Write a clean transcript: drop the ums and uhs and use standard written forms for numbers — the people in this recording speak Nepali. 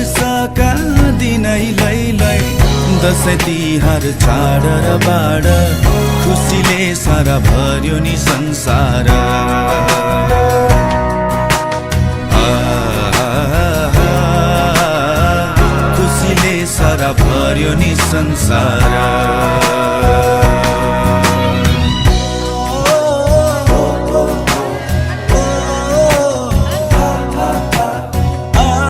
वर्षका दिनै लै दसैँ तिहार चाड र बाड खुसीले सारा भर्यो नि संसार। खुसीले सारा भर्यो नि संसार।